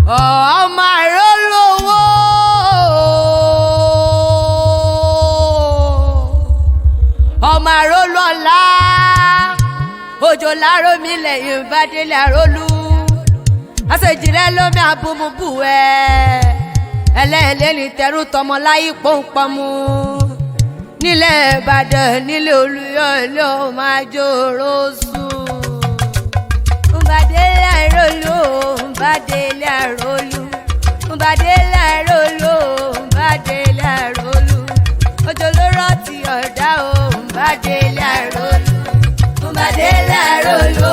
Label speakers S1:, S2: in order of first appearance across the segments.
S1: Ọmọ àrólówó, ọmọ àrólọ́lá, òjò láró mi lẹ́yìn bá délé àrólú, àṣejìrẹ́ lómi àbúmubú ẹ̀ ẹlẹ́ẹ̀lẹ́ ní tẹrú tọmọ láyé pọ́npọ́nmú nílẹ̀ Ìbàdàn nílé Olúyọ̀lé ọmọ àjòrò sùn. Nbàdélé àrólú, nbàdélé àrólú, nbàdélé àrólú, nbàdélé àrólú, òjò ló rọ̀ tí ọ̀dá o, nbàdélé àrólú, nbàdélé àrólú,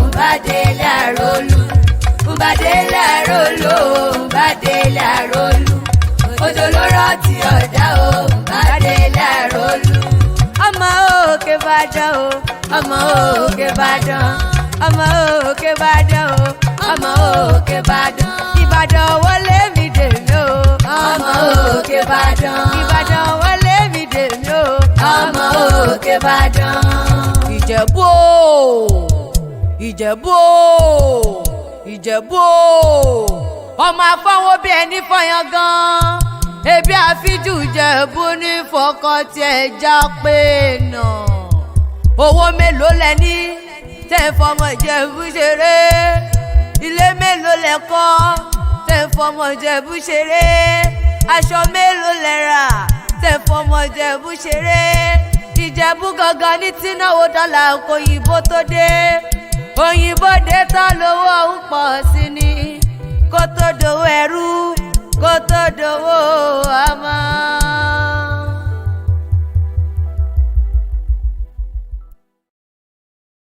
S1: nbàdélé àrólú, nbàdélé àrólú, nbàdélé àrólú, òjò ló rọ̀ tí ọ̀dá o, nbàdélé àrólú. Ọmọ òkè Ìbàdàn o, ọmọ òkè Ìbàdàn, ọmọ òkè Ìbàdàn o, ọmọ òkè Ìbàdàn, Ìbàdàn wọlé mi dèmi o,
S2: Ọmọ òkè Ìbàdàn.
S1: Ìbàdàn wọlé mi dèmi o,
S2: Ọmọ òkè Ìbàdàn.
S1: Ìjẹ̀bú o, Ìjẹ̀bú o, Ìjẹ̀bú o, ọmọ afọwọ́ bí ẹni fọyán gan, ebi àfijù Ìjẹ̀bú ní fọkàn tiẹ̀ já pé nà. Owó mélòó lẹ ní tẹ́ ń fọmọ Ìjẹ̀bú ṣeré? Ilé mélòó lẹ kọ́ tẹ́ ń fọmọ Ìjẹ̀bú ṣeré? Aṣọ mélòó lẹ rà tẹ́ ń fọmọ Ìjẹ̀bú ṣeré? Ìjẹ̀bú gangan ní tínáwó dọ́là kò òyìnbó tó dé. Òyìnbó dé tán lówó ń pọ̀ sí ni, kó tó dowó ẹrú, kó tó dowó ọmọ.